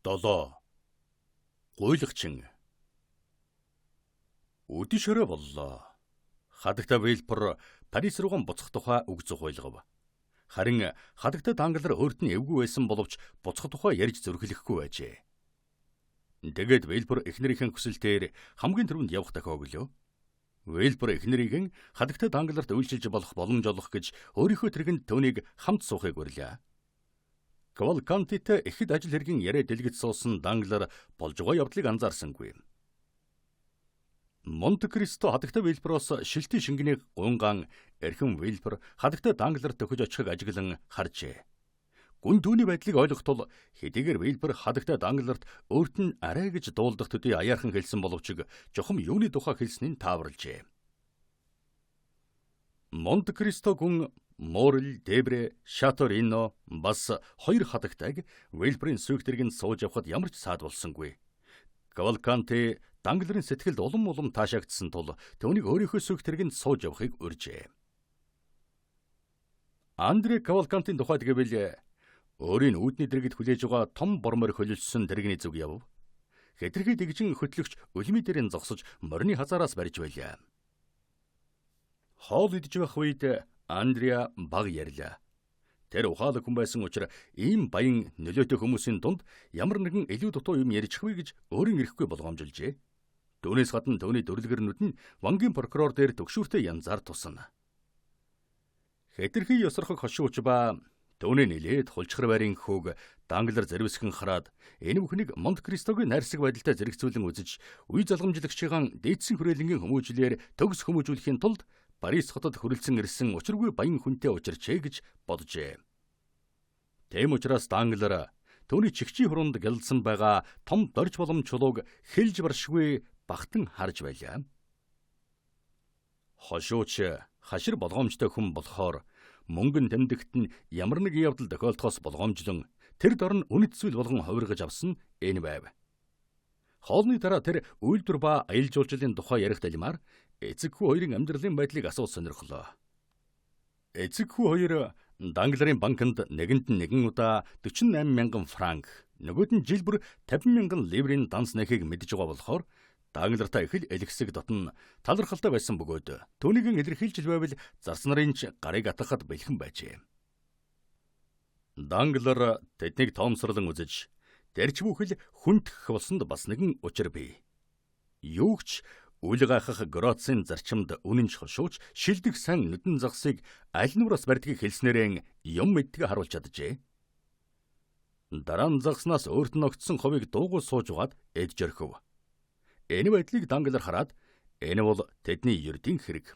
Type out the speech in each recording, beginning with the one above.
7. Гуйлагчин. Үдиш орой боллоо. Хадагта Вилпер Парис руугаан буцах тухай үг зохиолгов. Харин хадагта Данглар өөрт нь эвгүй байсан боловч буцах тухай ярьж зөрхлөхгүй байжээ. Тэгээд Вилпер эхнэрийнхэн хүсэлтээр хамгийн түрүүнд явах дахиа өглөө. Вилпер эхнэрийг нь хадагта Дангларт үйлчилж болох боломж олох гэж өөрийнхөө тэргэнд түүнийг хамт суухыг урилаа. Кавалкантитэй ихэд ажил хэргийн яриа дэлгэц суусан Данглар болж байгаа явдлыг анзаарсангүй. Монте Кристо хадагтай Вилброос шилтийн шингэнийг гунгаан эрхэм Вилбер хадагтай Данглар төхөж очихыг ажиглан харжээ. Гүн түүний байдлыг ойлгох тул хэдийгээр Вилбер хадагтай Дангларт өөрт нь арай гэж дуулдах төдий аяархан хэлсэн боловч чухам юуны тухай хэлснийг тааварлжээ. Монте Кристо гүн Морел, Дебре, Шаторино бас хоёр хадагтайг Вилберийн сүйх дэргэнд сууж явхад ямар ч саад болсонгүй. Кавалканте Дангларын сэтгэлд улам улам таашаагдсан тул түүнийг өөрийнхөө сүйх тэргэнд сууж явахыг урьжээ. Андре Кавалкантын тухайд гэвэл өөрийн үүдний дэргэд хүлээж байгаа том бормоор хөлөлсөн тэрэгний зүг яв. Хэтэрхий дэгжин хөтлөгч үлмий дээрэн зогсож морины хазаараас барьж байлаа. Хоол идэж байх үед Андреа баг ярьлаа. Тэр ухаалаг хүн байсан учраас ийм баян нөлөөтэй хүмүүсийн дунд ямар нэгэн илүү дутуу юм ярьчихвээ гэж өөрийн ирэхгүй болгоомжилжээ. Түүнээс гадна түүний дүрлгэрнүүд нь вангийн прокурор дээр төгшүүртэй янзаар тусна. Хэтэрхий ёсорхог хошууч ба түүний нилээд хулчхар байрын хүүг Данглар зэрвэсгэн хараад энэ бүхнийг Монт Кристогийн найрсаг байдалтай зэрэгцүүлэн үзэж үе залгамжлагчийн дээдсэн хүрээлэнгийн хүмүүжлээр төгс хүмүүжүүлэхийн тулд Парис хотод хүрэлцэн ирсэн учиргүй баян хүнтэй учирчээ гэж боджээ. Тэм учраас Данглар түүний чигчийн хуруунд гялдсан байгаа том дорж боломж чулууг хэлж баршгүй багтан харж байлаа. Хошууч хашир болгоомжтой хүн болохоор мөнгөн тэмдэгт нь ямар нэг явдал тохиолдохоос болгоомжлон тэр дор нь үнэт зүйл болгон хувиргаж авсан энэ байв. Хоолны дараа тэр үйлдвэр ба аялал жуулчлалын тухай ярих талмаар эцэг хүү хоёрын амьдралын байдлыг асууж сонирхлоо. Эцэг хүү хоёр Дангларын банкнд нэгэнд нь нэгэн удаа 48 мянган франк, нөгөөд нь жил бүр 50 мянган ливрийн данс нэхийг мэдж байгаа болохоор Данглартай их л элэгсэг дотн талархалтай байсан бөгөөд түүнийг илэрхийлж байвал зарц нарын ч гарыг атгахад бэлхэн байжээ. Данглар тэднийг тоомсорлон үзэж дэрч бүхэл хүндэх болсонд бас нэгэн учир бий. Юу ч үл гайхах Гроцын зарчимд үнэн хошууч шилдэг сайн нүдэн загсыг аль нураас барьдгийг хэлснээрэн юм мэдтгэ харуулж чаджээ. Дараа нь загснаас өөрт нь огцсон ховыг дуугүй сууж угаад эд жорхив. Энэ байдлыг Данглар хараад энэ бол тэдний ердийн хэрэг.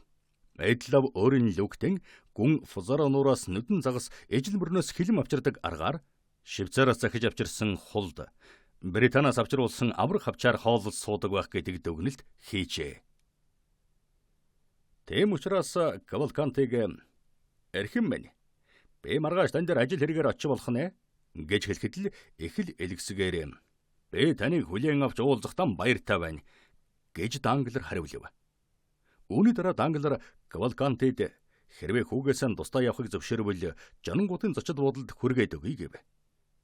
Эдлав өөрийн люктэн гүн Фузаро нуураас нүдэн загас ижил мөрнөөс хилэм авчирдаг аргаар Швейцараас захиж авчирсан хулд Британаас авчруулсан аврах хавчаар хооллол суудаг байх гэдэг дүгнэлт хийжээ. Тийм учраас Кавалкантыг эрхэм минь би маргааш тань дээр ажил хэрэгээр очиж болох нэ гэж хэлэхэд л их л элгэсгээр би таныг хүлээн авч уулзахдаа баяртай байна гэж Данглар хариулв. Үүний дараа Данглар Кавалкантид хэрвээ хүүгээсээ тусдаа явахыг зөвшөөрвөл Жанангуудын зочид буудалд хүргээд өгье гэв.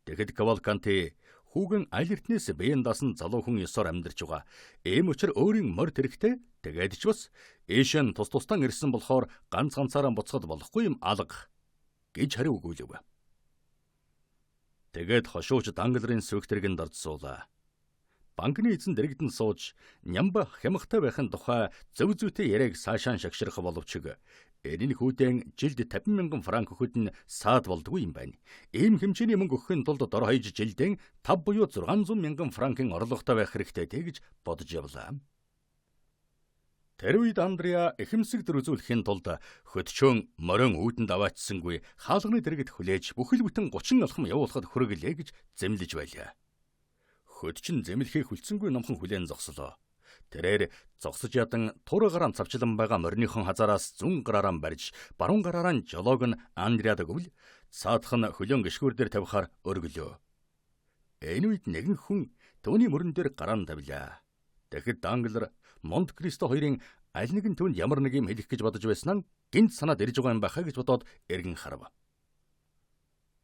Тэгэхэд Кавалканти хүүгэн аль эртнээс биеэн дасан залуу хүн ёсоор амьдарч байгаа. Ийм учир өөрийн морь тэрэгтэй тэгээд ч бас ийш нь тус тустан ирсэн болохоор ганц ганцаараа буцахад болохгүй юм алга гэж хариу өгүүлв. Тэгээд хошууч Дангларын сүйх тэргэнд орж суулаа. Банкны эзэн дэрэгдэн сууж нямба хямхтай байхын тухай зөв зүйтэй яриаг цаашаа шагширах боловч энэ хүүдэн жилд 50 мянган франк өгөхөд нь саад болдгүй юм байна. Ийм хэмжээний мөнгө өгөхийн тулд дор хаяж жилдэн 5 буюу 600 мянган франкын орлоготой байх хэрэгтэй тэ гэж бодож явлаа. Тэр үед Андреа эхэмсэг төр үзүүлэхийн тулд хөдчөөн морин үүдэнд аваачсангүй хаалганы дэргэд хүлээж бүхэл бүтэн 30 алхам явуулахад хүргэлээ гэж зэмлэж байлаа. Хөдчин зэмлэхийг хүлцэнгүй номхон хүлээн зогслоо. Тэрээр зогсож ядан тур гараан цавчлан байгаа мориныхон хазаараас зүүн гараараа барьж баруун гараараа жолоог нь Андреад өгвөл цаадах нь хөлөөн гишгүүр дээр тавихаар өргөлөө. Энэ үед нэгэн хүн түүний мөрөн дээр гараан тавилаа. Тэгэхэд Данглар Монт Кристо хоёрын аль нэгэн түүнд ямар нэг юм хэлэх гэж бодож байсан нь гинт санаад ирж байгаа юм байхаа гэж бодоод эргэн харав.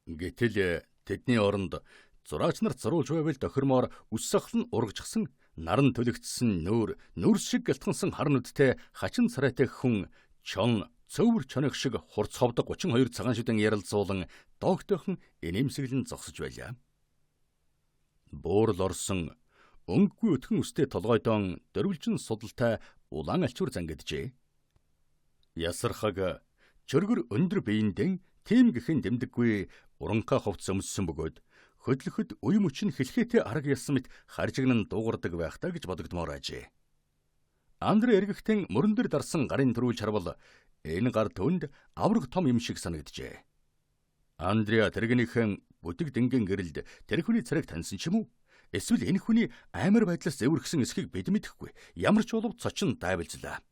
Гэтэл тэдний оронд Зураач нарт зуруулж байвал тохирмоор үс сахал нь ургажчихсан наран төлөгдсөн нүүр, нүрс шиг гялтгансан хар нүдтэй хачин царайтай хүн чон цөвөр чоных шиг хурц ховдог 32 цагаан шүдэн яралзуулан доогтойхон инээмсэглэн зогсож байлаа. Буурал орсон өнгөгүй өтгөн өстэй толгойдон дөрвөлжин судалтай улаан альчуур зангаджээ. Ясархаг чөргөр өндөр биендэн тийм гэхэн дэмдэггүй уранхай хувцас өмссөн бөгөөд хөдлөхөд үе мөч нь хэлхээтэй арга ясан мэт харжигнан дуугардаг байх та гэж бодогдмоор ажээ. Андре эргэхтэн мөрөн дээр дарсан гарын төрүүлж харвал энэ гар түнд авраг том юм шиг санагджээ. Андреа тэрэгнийхэн бүдэг дэнгийн гэрэлд тэр хүний царайг таньсан ч юм уу? Эсвэл энэ хүний аймар байдлаас зэвэрхсэн эсхийг бид мэдэхгүй. Ямар ч болов цочин дайвалжлаа.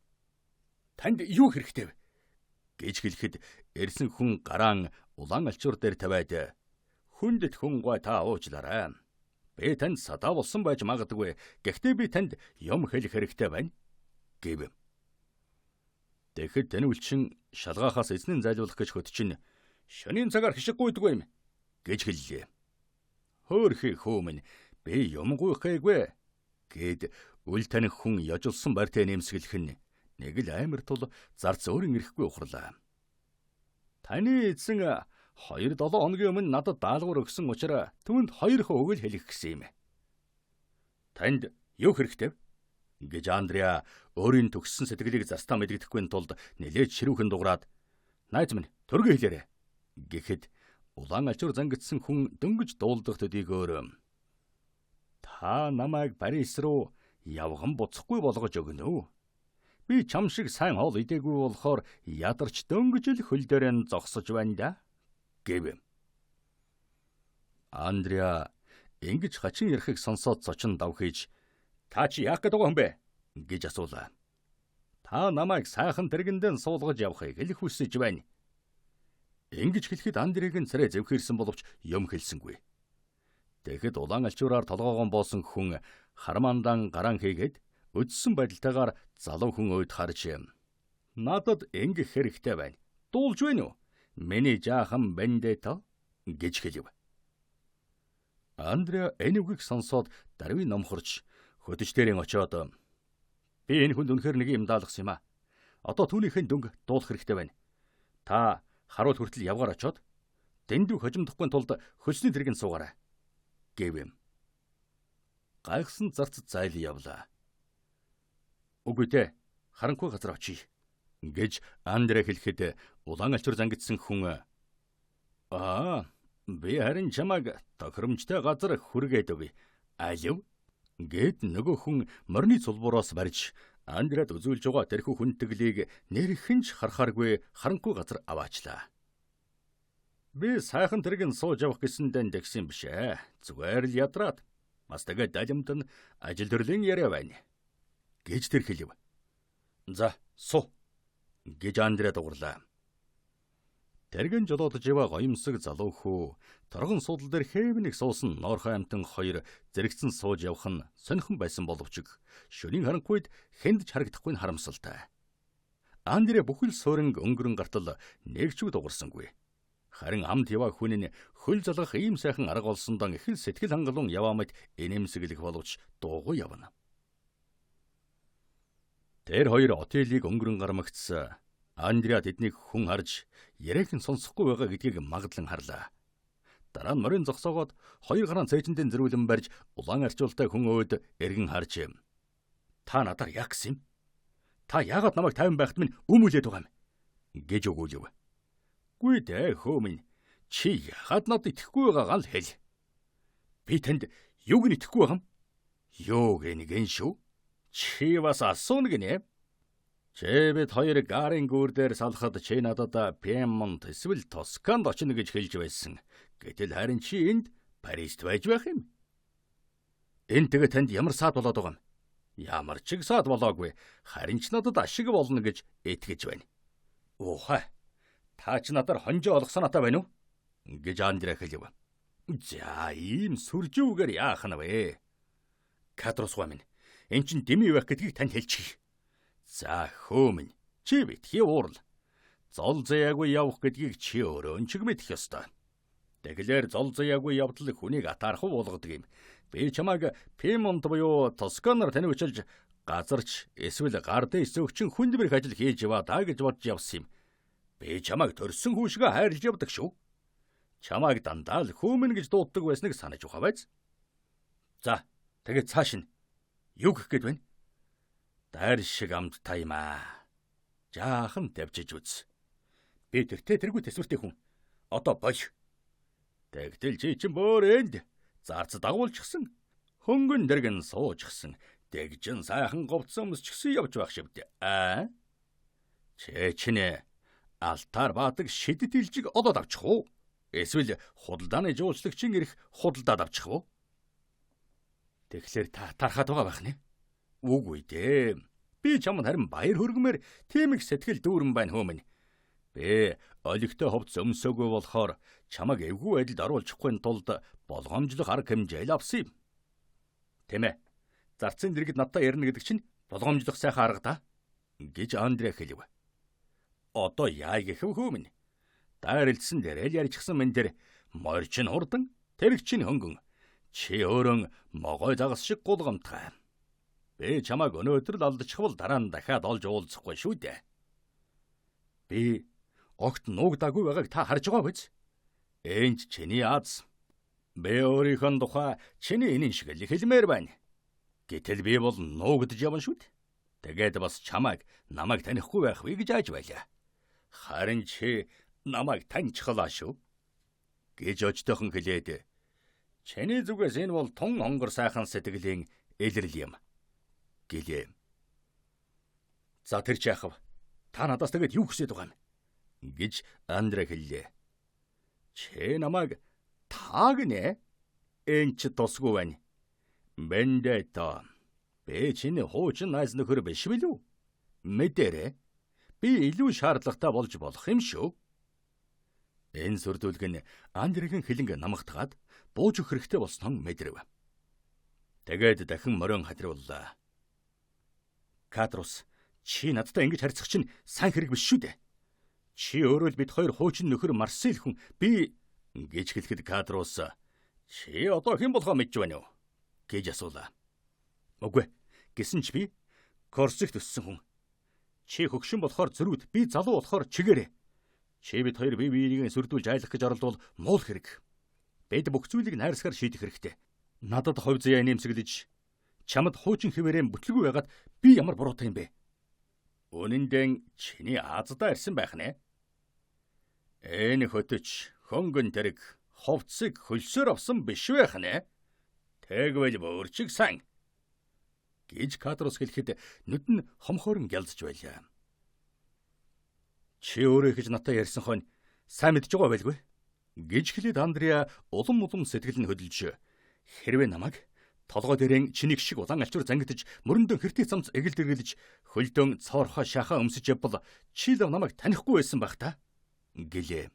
Танд юу хэрэгтэй вэ? Гэж хэлэхэд эрсэн хүн гараан улаан альчуур дээр тавиад хүндэт хүн гой та уучлаарай. Би танд садаа болсон байж магадгүй. Гэхдээ би танд юм хэлэх хэрэгтэй байна гэв. Тэгэхэд таниулчин шалгаахаас эзнэн зайлуулах гэж хөтчин шөнийн цагаар хишиггүйдгүй юм гэж хэллээ. Хөөхий хөө минь би юмгүй хэйгүй гэд үл таних хүн ёжилсон барьтай нэмсгэлэх нь нэг л амар тул зарц өөрийн ирэхгүй ухарлаа. Таны эзэн 2-7 хоногийн өмнө надад даалгавар өгсөн учраас түүнд 2 хөөгөл хэлэх гэсэн юм. Танд юу хэрэгтэй вэ? Гэж Андреа өөрийн төгссөн сэтгэлийг застаа мэдэгдэхгүй тулд нэлээд ширүүхэн дуграад найз минь төргө хэлээрэй гэхэд улаан альчуур зангидсан хүн дөнгөж дуулдах төдийгөөр та намайг Парис руу явган буцахгүй болгож өгнө үү? Би чам шиг сайн хоол идээгүй болохоор ядарч дөнгөж л хөл дээрээ зогсож байна да гэв. Андреа ингэж хачин ярихыг сонсоод зочин давхийж та чи яах гээд байгаа юм бэ гэж асуулаа. Та намайг сайхан тэргэндэн суулгаж явахыг л хүсэж байна. Ингэж хэлэхэд Андрегийн царай зэвхээрсэн боловч юм хэлсэнгүй. Тэгэхэд улаан альчуураар толгоогон боосон хүн хармандан гаран хийгээд өдсөн байдалтайгаар залуу хүн өөд харж надад ингэх хэрэгтэй байна. Дуулж байна уу? Миний жаахан бендето гэж хэлв. Андреа энэ үгийг сонсоод дарвийн номхорч хөдөж дээрэн очиод би энэ хүнд үнэхээр нэг юм даалгасан юм а. Одоо түүнийхэн дүнг дуулах хэрэгтэй байна. Та харуул хүртэл явгаар очиод дэндүү хожимдохгүй тулд хөлсний тэргэнд суугаарай гэв юм. Гайхсан зарц зайл явлаа. Үгүй дээ. Харанхуй газар очие гэж Андре хэлэхэд улаан альчуур зангидсан хүн аа би харин чамайг тохиромжтой газар хүргээд өгье. Алив гэд нөгөө хүн морины цулбуураас барьж Андред үзүүлж байгаа тэрхүү хүндэтгэлийн нэрхэн ч харахааргүй харанхуй газар аваачлаа. Би сайхан тэргэн сууж явах гэсэн дэн тэгсэн биш ээ. Зүгээр л ядраад. Бас тэгээд далимд нь ажил төрлийн яриа байна гэж тэр хэлв. За, суу гэж Андре дугарлаа. Тэргэн жолоодож яваа гоёмсог залуу хүү торгон суудал дээр хээвнийг суусан ноорхон амтан хоёр зэрэгцэн сууж явах нь сонирхон байсан боловч шөнийн харанхуйд хэнд ч харагдахгүй нь харамсалтай. Андре бүхэл сууринг өнгөрөн гартал нэг ч үг дугарсангүй. Харин амт яваа хүн нь хөл залгах ийм сайхан арга олсондоо их л сэтгэл хангалуун яваа мэт инээмсэглэх боловч дуугүй явна. Тэр хоёр отелийг өнгөрөн гармагц Андреа тэднийг хүн харж яриахан сонсохгүй байгаа гэдгийг магадлан харлаа. Дараа нь морин зогсоогоод хоёр гараан цээжиндээ зөрүүлэн барьж улаан арчуултай хүн өөд эргэн харж та надаар яах гэсэн юм? Та яагаад намайг тайван байхад минь өмүүлээд байгаа юм? Гэж өгүүлв. Гүй дээ хөө минь чи яагаад надад итгэхгүй байгаагаа л хэл. Би танд юуг нь итгэхгүй байгаа юм? Юу гэнэ шүү? Чи бас асууна гинэ. Чи бид хоёр гарын гүүр дээр салахад чи надад Пьемонт эсвэл Тосканд очино гэж хэлж байсан. Гэтэл харин чи энд Парист байж байх юм. Энэ тэгээ танд ямар саад болоод байгаа юм? Ямар ч саад болоогүй. Харин ч надад ашиг болно гэж итгэж байна. Уухай. Та ч надаар хонжоо олох санаатай байна уу? Гэж Андре хэлв. За, ийм сүржүүгээр яах нь вэ? Кадрус гоо минь. Эн чин дэмий байх гэдгийг танд хэлчихье. За хөө минь чи битгий уурал. Зол заяагүй явах гэдгийг чи өөрөө ч мэдэх ёстой. Тэгэлэр зол заяагүй явдал хүнийг атаархуу болгодог юм. Би чамайг Пимонт буюу Тосканаар таниучилж газарч эсвэл гар дээш зөөгчин хүнд бэрх ажил хийж яваа даа гэж бодож явсан юм. Би чамайг төрсөн хүү шигээ хайрлаж явдаг шүү. Чамайг дандаа л хүү минь гэж дууддаг байсныг санаж ухаа байз. За, тэгээд цааш нь юу гэх гээд байна? Дайр шиг амттай юм аа. Жаахан тавьжиж үз. Би тэртээ тэргүй тэсвэртэй хүн. Одоо болж. Тэгтэл чи чинь бөөр энд зарц дагуулчихсан. Хөнгөн дэргэн суучихсан. Дэгжин сайхан говцсон өмсчихсэн явж байх шивд. Аа? Чи чинь алтаар баадаг шидэт илжиг олоод авчих уу? Эсвэл худалдааны жуулчлагчийн эрх худалдаад авчих уу? Тэгэхээр та тархаад байгаа байх нэ? Үгүй дээ. Би чамд харин баяр хүргэмээр тийм их сэтгэл дүүрэн байна хөөмөн. Би олигтой хувцас өмсөөгүй болохоор чамайг эвгүй байдалд оруулчихгүй тулд болгоомжлох арга хэмжээл авсан юм. Тийм ээ. Зарцын дэргэд надтай ярина гэдэг чинь болгоомжлох сайхан арга да гэж Андре хэлв. Одоо яа гэх вэ хөөмөн? Дайралдсан дээрээ л ярьчихсан мэн тэр морь чинь хурдан, тэрэг чинь хөнгөн. Чи өөрөө могой загас шиг гулгамтгай. Би чамайг өнөөдөр л алдчихвал дараа нь дахиад олж уулзахгүй шүү дээ. Би огт нуугдаагүй байгааг та харж байгаа биз? Энд чиний аз. Би өөрийнхөө тухай чиний энэн шиг л хэлмээр байна. Гэтэл би бол нуугдж явна шүү дээ. Тэгээд бас чамайг намайг танихгүй байх вэ гэж айж байлаа. Харин чи намайг таньчихлаа шүү гэж өчтөөхөн хэлээд. Чиний зүгээс энэ бол тун онгор сайхан сэтгэлийн илрэл юм гэлээ. За тэр чи яхав? Та надаас тэгээд юу хүсэж байгаа юм? Гэж Андре хэллээ. Чи намайг та гинэ? Эн чи тусгүй байна. Бендето. Би чиний хуучин найз нөхөр биш билүү? Мэдэрээ. Би илүү шаардлагатай болж болох юм шүү. Энэ сүрдүүлэг нь Андрегийн хилэнг намгатгаад бууж өгөх хэрэгтэй болсноо мэдрэв. Тэгээд дахин морин хадрууллаа. Кадрус, чи надтай ингэж харьцах чинь сайн хэрэг биш шүү дээ. Чи өөрөө л бид хоёр хуучин нөхөр Марсел хүн. Би гэж хэлэхэд Кадрус чи одоо хэн болохоо мэдж байна уу гэж асуулаа. Үгүй. Гэсэн ч би Корсигт өссөн хүн. Чи хөгшин болохоор зөрүүд, би залуу болохоор чигээрээ. Чи бид хоёр бие биенийг сүрдүүлж айлах гэж оролдвол муул хэрэг. Бид бүх зүйлийг найрсгаар шийдэх хэрэгтэй. Надад хувь заяа нэмсэглэж чамд хуучин хэвээрээ бүтлгүй байгаад би ямар буруутай юм бэ? Үнэн дээр чиний аздаа ирсэн байх нэ. Энэ хөтөч хөнгөн тэрэг хувцсыг хөлсөөр авсан биш байх нэ. Тэгвэл бөөрчиг сан гэж Кадрус хэлэхэд нүд нь хомхоорн гялзж байлаа. Чи өөрөө ихэж надтай ярьсан хойно сайн мэдж байгаа байлгүй гэж хэлээд Андреа улам улам сэтгэл нь хөдөлж хэрвээ намайг толгой дээрэн чиний шиг улаан алчуур зангидаж мөрөндөө хэртэй цамц эгэл дэргэлж хөлдөн цоорхоо шахаа өмсөж явбал чи л намайг танихгүй байсан байх та гэлээ.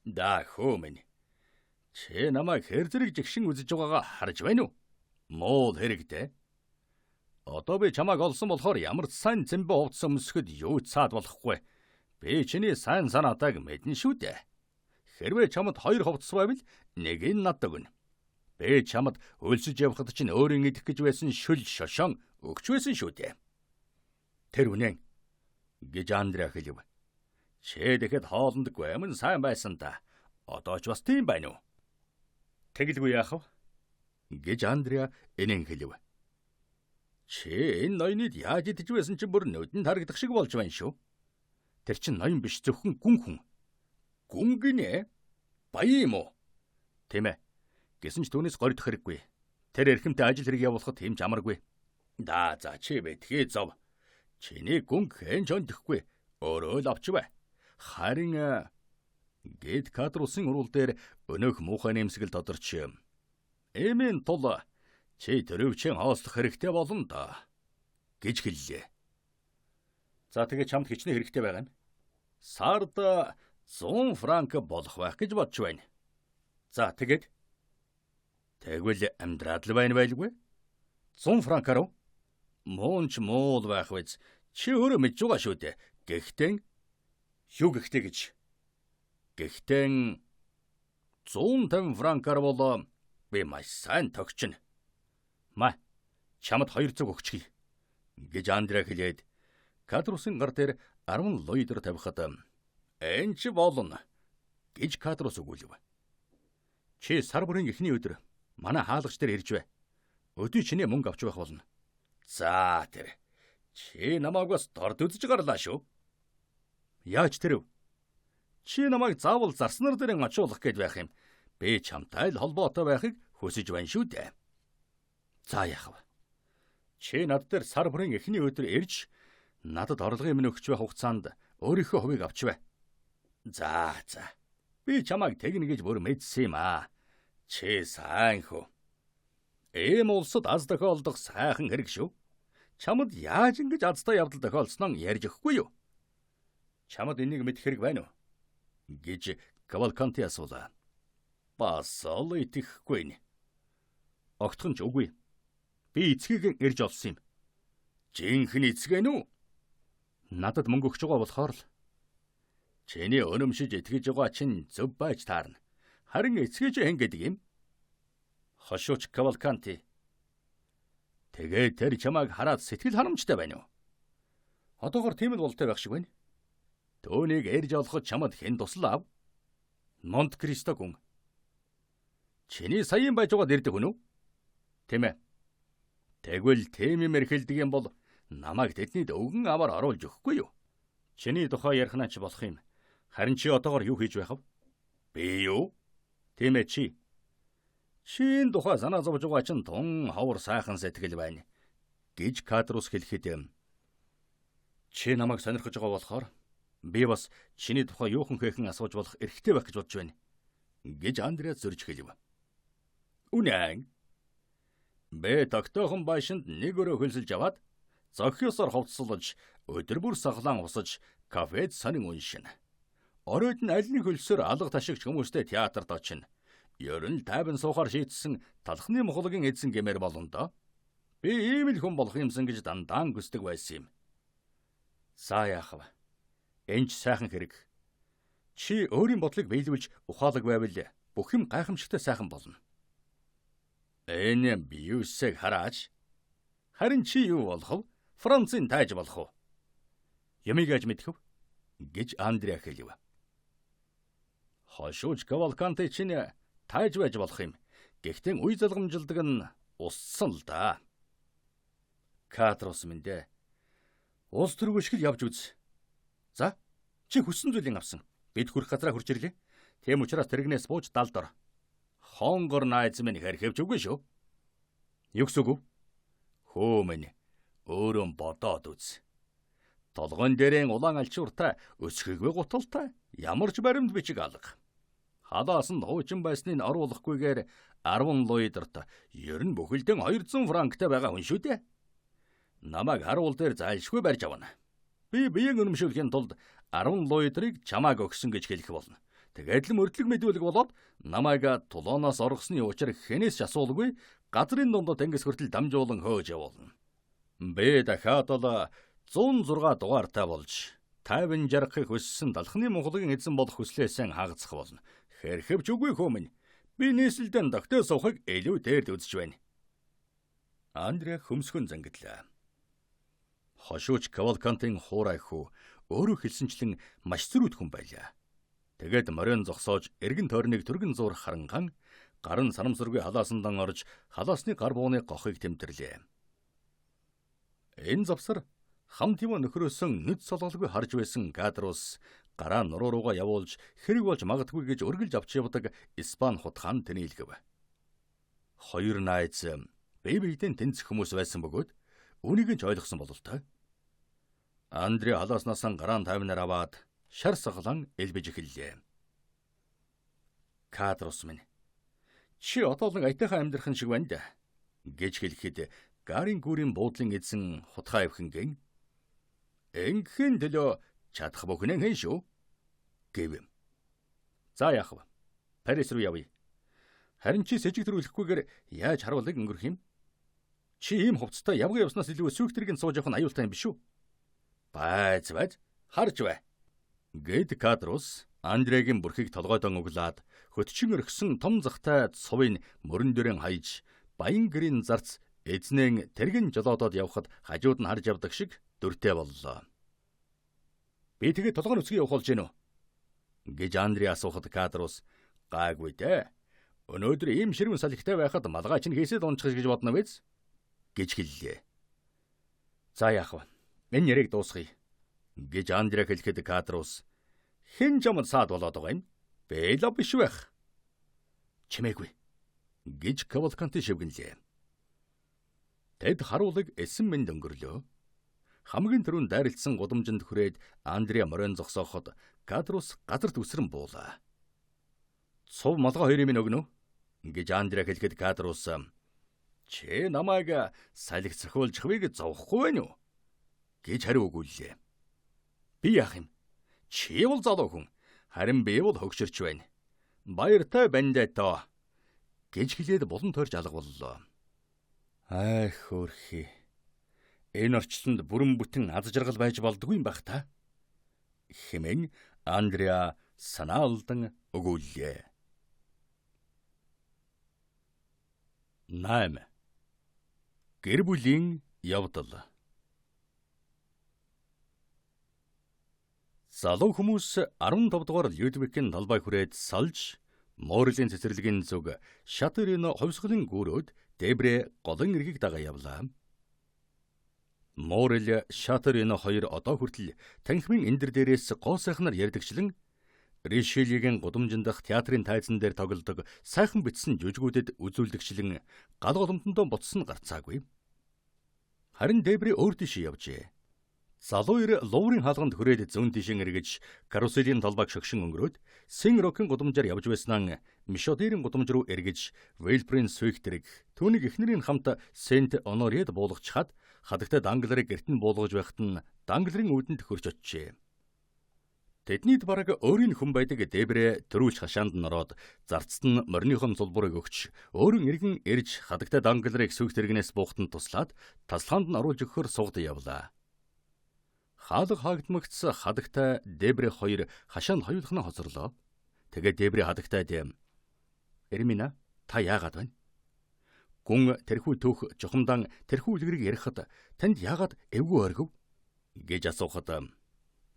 Да хөө минь. Чи намайг хэр зэрэг жигшин үзэж байгаагаа харж байна уу? Муул хэрэгтэй. Одоо би чамайг олсон болохоор ямар ч сайн зэмбэ хувцас өмсөхөд юу ч цаад болохгүй. Би чиний сайн санаатайг мэднэ шүү дээ. Хэрвээ чамд хоёр хувцас байвал нэг нь надад өгнө. Би чамд өлсөж явхад чинь өөрийн идэх гэж байсан шүл шошон өгч байсан шүү дээ. Тэр үнэн гэж Андреа хэлв. Чи тэгэхэд хоолндгүй амин сайн байсан да. Одоо ч бас тийм байна уу? Тэгэлгүй яах вэ? Гэж Андреа энэн хэлв. Чи энэ ноёныг яаж идэж байсан чинь бүр нүдэнд харагдах шиг болж байна шүү. Тэр чинь ноён биш зөвхөн гүн хүн. Гүн гинэ? Баян юм уу? Тийм ээ. Гэсэн ч түүнээс горидох хэрэггүй. Тэр эрхэмтэй ажил хэрэг явуулахад тийм ч амаргүй. Да за чи битгий зов. Чиний гүн хэн ч өндөхгүй. Өөрөө л авч бай. Харин гэд Кадрусын уруул дээр өнөөх муухай нэмсгэл тодорч. Эмийн тул чи төрөвчөн хоослох хэрэгтэй болно да гэж хэллээ. За тэгээ чамд хичнээн хэрэгтэй байгаа юм. Сард 100 франк болох байх гэж бодож байна. За тэгээд тэгвэл амьдраад л байна байлгүй. 100 франкаар уу? Муун ч муул байх биз. Чи өөрөө мэдж байгаа шүү дээ. Гэхдээ юу гэхдээ гэж. Гэхдээ 150 франкаар бол би маш сайн тогчно. Ма, чамд 200 өгчихье гэж Андре хэлээд Кадрусын гар дээр 10 луидор тавихад "Энэ чи болно" гэж Кадрус өгүүлв. Чи сар бүрийн эхний өдөр манай хаалгач дээр ирж бай. Өдий чиний мөнгө авч байх болно. За тэр. Чи намайг бас дорд үзэж гарлаа шүү. Яаж тэрв? Чи намайг заавал зарснаар дээр очиулах гээд байх юм. Би чамтай л холбоотой байхыг хүсэж байна шүү дээ. За яах вэ? Чи над дээр сар бүрийн эхний өдөр ирж надад орлогын минь өгч байх хугацаанд өөрийнхөө хувийг авч бай. За за. Би чамайг тэгнэ гэж бүр мэдсэн юм аа. Чи сайн хөө. Ийм улсад аз тохиолдох сайхан хэрэг шүү. Чамд яаж ингэж азтай явдал тохиолдсноо ярьж өгөхгүй юу? Чамд энийг мэдэх хэрэг байна уу? Гэж Кавалканти асуулаа. Бас л итгэхгүй нэ. Огтхон ч үгүй. Би эцгийг ирж олсон юм. Жинхэнэ эцэг нь үү? Надад мөнгө өгч байгаа болохоор л. Чиний өнөмшиж итгэж байгаа чинь зөв байж таарна. Харин эцгэж хэн гэдэг юм? Хошууч Кавалканти. Тэгээд тэр чамайг хараад сэтгэл ханамжтай байна уу? Одоогор тийм л болтой байх шиг байна. Төөнийг эрж олоход чамд хэн туслав? Монт Кристо гүн. Чиний саяын байж байгаа дэрдэг хүн үү? Тийм ээ. Тэгвэл тийм юм эрхэлдэг юм бол намайг тэднийд өвгөн аваар оруулж өгөхгүй юу? Чиний тухай ярих нь ч болох юм. Харин чи одоогор юу хийж байх вэ? Би юу? Тийм ээ чи. Чи энэ тухай санаа зовж байгаа чинь тун ховор сайхан сэтгэл байна гэж Кадрус хэлэхэд чи намайг сонирхож байгаа болохоор би бас чиний тухай юухан хэхэн асууж болох эрхтэй байх гэж бодож байна гэж Андреа зөрж хэлв. Үнэн. Бэ тогтоохон байшинд нэг өрөө хөлсөлж аваад зохиосоор хувцаслаж өдөр бүр сахлаан усаж кафед сонин уншина. Оройд нь аль нэг хөлсөөр алга ташигч хүмүүстэй театрт очино. Ер нь тайван суухаар шийдсэн талхны мухлагийн эзэн гэмээр болно доо. Би ийм л хүн болох юмсан гэж дандаан хүсдэг байсан юм. За яах вэ? Энэ ч сайхан хэрэг. Чи өөрийн бодлыг биелүүлж ухаалаг байвал бүх юм гайхамшигтай сайхан болно. Энэ Бьюсэг хараач. Харин чи юу болох вэ? Францын тайж болох уу? Ямыг яаж мэдэх вэ? Гэж Андреа хэлв. Хошууч Кавалканте чинь тайж байж болох юм. Гэхдээ үе залгамжилдаг нь уссан л да. Кадрус минь дээ. Улс төргөө шиг л явж үз. За, чи хүссэн зүйлийг авсан. Бид хүрэх газраа хүрч ирлээ. Тийм учраас тэрэгнээс бууж далд ор. Хонгор найз минь хэрхэвч үгүй шүү. Юу гэсэн үг вэ? Хөө минь өөрөө бодоод үз. Толгойн дээрэн улаан алчууртай, өсгийгүй гуталтай, ямар ч баримт бичиг алга. Халаасан хуучин байсныг оруулахгүйгээр 10 луидорт ер нь бүхэлдэн 200 франктай байгаа хүн шүү дээ. Намайг харуул дээр зайлшгүй барьж авна. Би биеийн үнэмшүүлэхийн тулд 10 луидрыг чамааг өгсөн гэж хэлэх болно. Тэгээд л мөрдлөг мэдүүлэг болоод намайг тулооноос оргосны учир хэнээс ч асуулгүй газрын дунд тэнгис хүртэл дамжуулан хөөж явуулна. Би дахиад л 106 дугаартай болж 50 жаргахыг хүссэн далхны Монголын эзэн болох хүслээсээ хагацах болно. Хэрхэвч үгүй хүмүүн. Би нийслэлдэн тогтоо суухыг илүү дээрд үзэж байна. Андре хөмсгөн зангидлаа. Хошууч Кавалкантын хуурай хүү өөрөө хэлсэнчлэн маш зөрүүд хүн байлаа. Тэгээд морин зогсоож эргэн тойрныг түргэн зуур харанган гарын санамсаргүй халаасандан орж халаасны гар бууны гохыг тэмтэрлээ. Энэ завсар хамт юм нөхрөөсөн нүд солоолгүй харж байсан Кадрус гараа нуруу руугаа явуулж хэрэг болж магадгүй гэж өргөлж авч явдаг Испани хутгаан тэнийЛгэв. Хоёр найз бие биедээ тэнцэх хүмүүс байсан бөгөөд үүнийг нь ч ойлгосон бололтой. Андре халааснаас гараан тайвнаар аваад шар сахлан элбэж эхэллээ. Кадрус минь чи одоо л нэг аятайхан амьдрах шиг байна да гэж хэлэхэд Гарын гүрийн буудлын эзэн хутгаа эвхэнген энгийн төлөө чадах бүхнээ хэн шүү гэв. За яах вэ? Парис руу явъя. Харин чи сэжиг төрүүлэхгүйгээр яаж харуулыг өнгөрөх юм? Чи ийм хувцастай явган явснаас илүү сүйх тэргэнд сууж явах нь аюултай юм биш үү? Байц байц харж бай. Гэт Кадрус Андрегийн бүрхийг толгойдон углаад хөтчин өргөсөн том захтай цувын мөрөн дөрөн хаяж баян гэрийн зарц эзнэн тэргэн жолоодоод явхад хажууд нь харж явдаг шиг дүртэй боллоо. Би тэгээд толгойн үсгийг явах болж гинэ үү? Гэж Андре асуухад Кадрус гайгүй дээ. Өнөөдөр ийм ширвэн салхитай байхад малгай чинь хийсэд унчих гэж бодно биз? Гэж хэллээ. За яах вэ? Энэ яриг дуусгая. Гэж Андре хэлэхэд Кадрус хэн чамд саад болоод байгаа юм? Бэла биш байх. Чимээгүй. Гэж Кавалканти шивгэнлээ. Тэд харуулыг эсэн мэнд өнгөрлөө. Хамгийн түрүүнд дайралтсан гудамжинд хүрээд Андре морин зогсооход Кадрус газарт үсрэн буулаа. Цув малгай хоёрын минь өгнө үү? Гэж Андре хэлэхэд Кадрус чи намайг салхи цохиулжхвыг зовхгүй байх уу? Гэж хариу өгүүллээ. Би яах юм? Чи бол залуу хүн. Харин би бол хөгшөрч байна. Баяртай бандато. Гэж хэлээд булан тойрж алга боллоо. Ай хөөрхий. Энэ орчлонд бүрэн бүтэн аз жаргал байж болдгүй юм бах та. Хэмээн Андреа санаа алдан өгүүллээ. 8. Гэр бүлийн явдал. Залуу хүмүүс 15 дугаар Людвигийн талбай хүрээд салж Морлийн цэцэрлэгийн зүг Шатырын хувьсгалын гүрөөд Дебре голын эргийг дагаа явлаа. Морел Шатырын хоёр одоо хүртэл танхимын эндэр дээрээс гоо сайхнаар ярьдагчлан Ришельегийн гудамжин дах театрын тайзан дээр тоглодог сайхан бичсэн жүжгүүдэд үзүүлдэгчлэн гал голомтондоо буцсан гарцаагүй. Харин Дебре өөр тийш явжээ. Залуу ир Луврын хаалганд хүрээд зүүн тийшээ эргэж каруселийн толбойг шогшин өнгөрөөд Сен Рокийн гудамжаар явж байснаа Мишодерийн гудамж руу эргэж Вэлприн Свихтерийг түүнийг эхнэрийн хамт Сент Оноред буулгачхаад хадагтай Данглерыг гэрт нь буулгаж байхад нь Данглерын үүдэнд хөрч очжээ. Тэднийд бараг өөрийн хүн байдаг Дебре төрүүлж хашаанд нь ороод зарцт нь мориныхон зулбурыг өгч өөрөн эргэн ирж хадагтай Данглерыг сүх тэрэгнээс буухтанд туслаад таслахаанд нь оруулж өгөхөөр сугад явлаа. Хаалга хаагдмагц хадагтай Дебре хоёр хашаанд хоёулахнаа хоцорлоо. Тэгээд Дебре хадагтайд Эрмина та яагаад байна? Гүн тэрхүү түүх чухамдан тэрхүү үлгэрийг ярихад танд яагаад эвгүй оргив? Гэж асуухад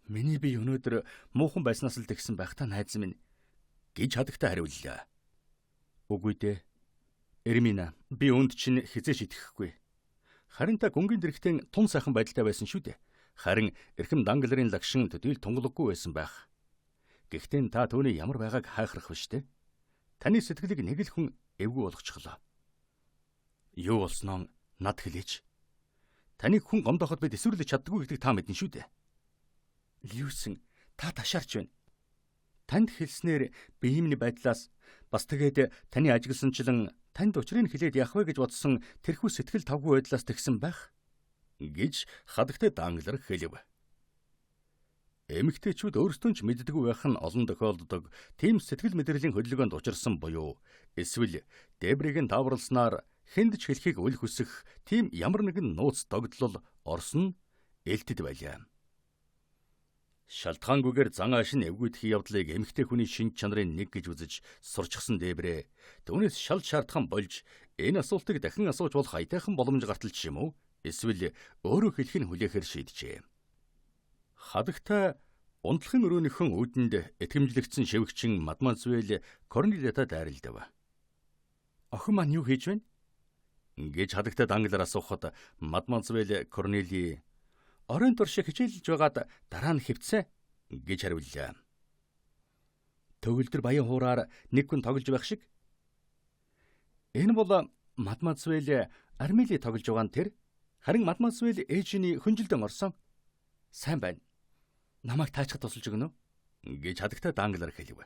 миний бие өнөөдөр муухан байснаас л тэгсэн байх та найз минь гэж хадагтай хариуллаа. Үгүй дээ. Эрмина би үүнд чинь хизээ шитгэхгүй. Харин та гүнгийн дэрэгтэн тун сайхан байдалтай байсан шүү дээ. Харин эрхэм Данглерын лагшин төдийл тунгалаггүй байсан байх. Гэхдээ та түүний ямар байгааг хайхрах биш үү? Таны сэтгэлийг нэг л хүн эвгүй болгочихлоо. Юу болсноо над хэлээч. Таныг хүн гомдооход би тэсвэрлэж чаддаггүй гэдгийг та мэднэ шүү дээ. Льюсэн та ташаарч байна. Танд хэлснээр биеийн байдлаас бас тэгээд таны ажигласанчлан танд учрыг хэлээд явах вэ гэж бодсон тэрхүү сэтгэл тавгүй байдлаас тэгсэн байх гэж хадагтай Данглер хэлэв. Эмэгтэйчүүд өөрсдөө ч мэддэггүй байх нь олон тохиолддог тийм сэтгэл мэдрэлийн хөдөлгөөнд учирсан буюу эсвэл Дебрийг нь тааварласнаар хүнд ч хэлхийг үл хүсэх тийм ямар нэгэн нууц догдлол орсон элтэд байлаа. Шалтгаангүйгээр зан ааш нь эвгүйдэх явдлыг эмэгтэй хүний шинж чанарын нэг гэж үзэж сурчсан Дебрэ түүнээс шал шаардхан болж энэ асуултыг дахин асууж болох аятайхан боломж гартал ч юм уу эсвэл өөрөө хэлхийг нь хүлээхээр шийджээ. Хадагтай унтлахын өрөөнийхөн үүдэнд итгэмжлэгдсэн шивгчин Мадмазуэль Корнелиатай дайралдав. Охин маань юу хийж байна? Гэж хадагтай Данглер асуухад Мадмазуэль Корнели оройн туршиг хичээлж байгаад дараа нь хэвтсэн гэж хариуллаа. Төгөлдөр баян хуураар нэг хүн тоглож байх шиг. Энэ бол Мадмазуэль Армели тоглож байгаа нь тэр. Харин Мадмазуэль ээжний хөнжилдөн орсон. Сайн байна. Намайг таачхад тусалж өгнө үү? Гэж хадагтай Данглер хэлв.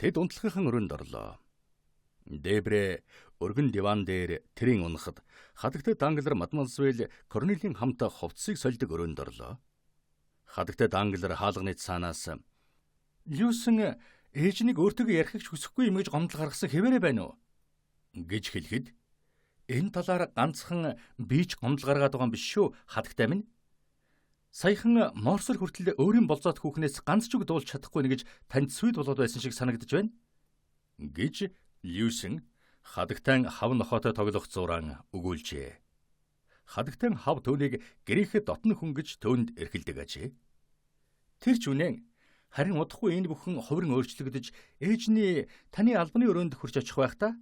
Тэд унтлахынхан өрөөнд орлоо. Дебре өргөн диван дээр тэрийн унахад хадагтай Данглер Мадмазуэль Корнелийн хамт хувцсыг сольдог өрөөнд орлоо. Хадагтай Данглер хаалганы цаанаас Люсэн ээжнийг өөртөө ярихыг ч хүсэхгүй юм гэж гомдол гаргасан хэвээрээ байна уу? Гэж хэлэхэд энэ талаар ганцхан би ч гомдол гаргаад байгаа юм биш шүү хадагтай минь. Саяхан Морсер хүртэл өөрийн болзоот хүүхнээс ганц ч үг дуулж чадахгүй нэ гэж танд сүйд болоод байсан шиг санагдаж байна гэж Люсен хадагтайн хав нохойтой тоглох зураан өгүүлжээ. Хадагтайн хав түүнийг гэрээхэд дотно хүн гэж төөнд эрхэлдэг ажээ. Тэр ч үнэн, харин удахгүй энэ бүхэн хувиран өөрчлөгдөж ээжний таны албаны өрөөнд хүрч очих байх та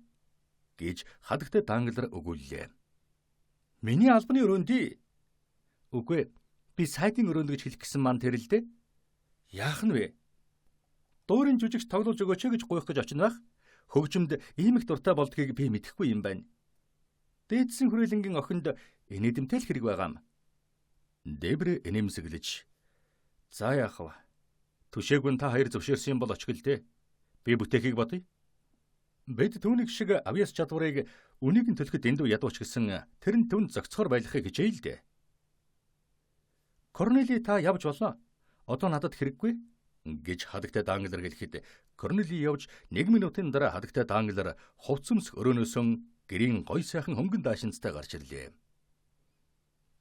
гэж хадагтай Данглар өгүүллээ. Миний албаны өрөөнд? Үгүй, би сайдын өрөөнд гэж хэлэх гэсэн ман тэр л дээ. Яах нь вэ? Дуурин жүжигч тоглуулж өгөөч гэж гуйх гэж очино байх. Хөгжимд ийм их дуртай болдгийг би мэдэхгүй юм байна. Дээдсэн хүрээлэнгийн охинд инээдэмтэй л хэрэг байгаам. Дэбрэ инээмсэглэж. За яах вэ? Түшээгүн та хоёр зөвшөөрсөн бол очих л дээ. Би бүтээхийг бодъё. Бид түүнийг шиг авьяас чадварыг үнийг нь төлөхөд эндүү ядууч гэсэн тэр нь түнд зохицохоор байлгахыг хичээе л дээ. Корнели та явж болно. Одоо надад хэрэггүй гэж хадагтай Данглар хэлэхэд Корнели явж 1 минутын дараа хадагтай Данглар хувц өмсөх өрөөнөөсөн гэрийн гой сайхан хөнгөн даашинцтай гарч ирлээ.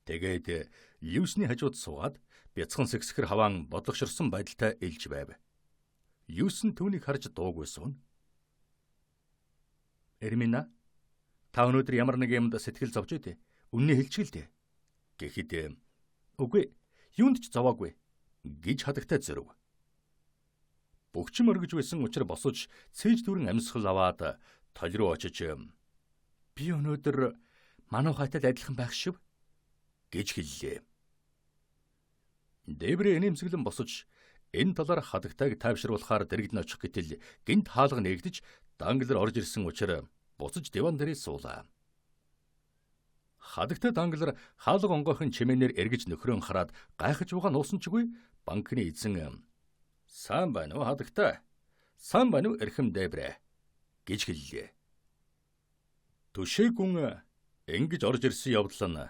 Тэгээд Люсний хажууд суугаад бяцхан сэгсгэр хаваан бодлогоширсон байдалтай элж байв. Люсэн түүнийг харж дуугүй суун. Эрмина, та өнөөдөр ямар нэг юмд сэтгэл зовж үү? Үннээ хэлчихэл дээ. Гэхэд үгүй, юунд ч зовоогүй гэж хадагтай зөрөв. Бөгчм өргөж байсан учир босож цээж дүүрэн амьсгал аваад тол руу очиж би өнөөдөр мануухайтай л адилхан байх шив гэж хэллээ. Дэбрэ энэмсэглэн босож энэ талаар хадагтайг тайвшруулахаар дэрэгдэн очих гэтэл гинт хаалга нээгдэж Данглар орж ирсэн учир буцаж диван дээрээ суулаа. Хадагтай Данглар хаалга онгойхон чимээнээр эргэж нөхрөн хараад гайхаж байгаа нуусан чгүй банкны эзэн "Сайн байна уу хадагтай? Сайн байна уу эрхэм Дэбрэ?" гэж хэллээ. Түшээгүн ингэж орж ирсэн явдал нь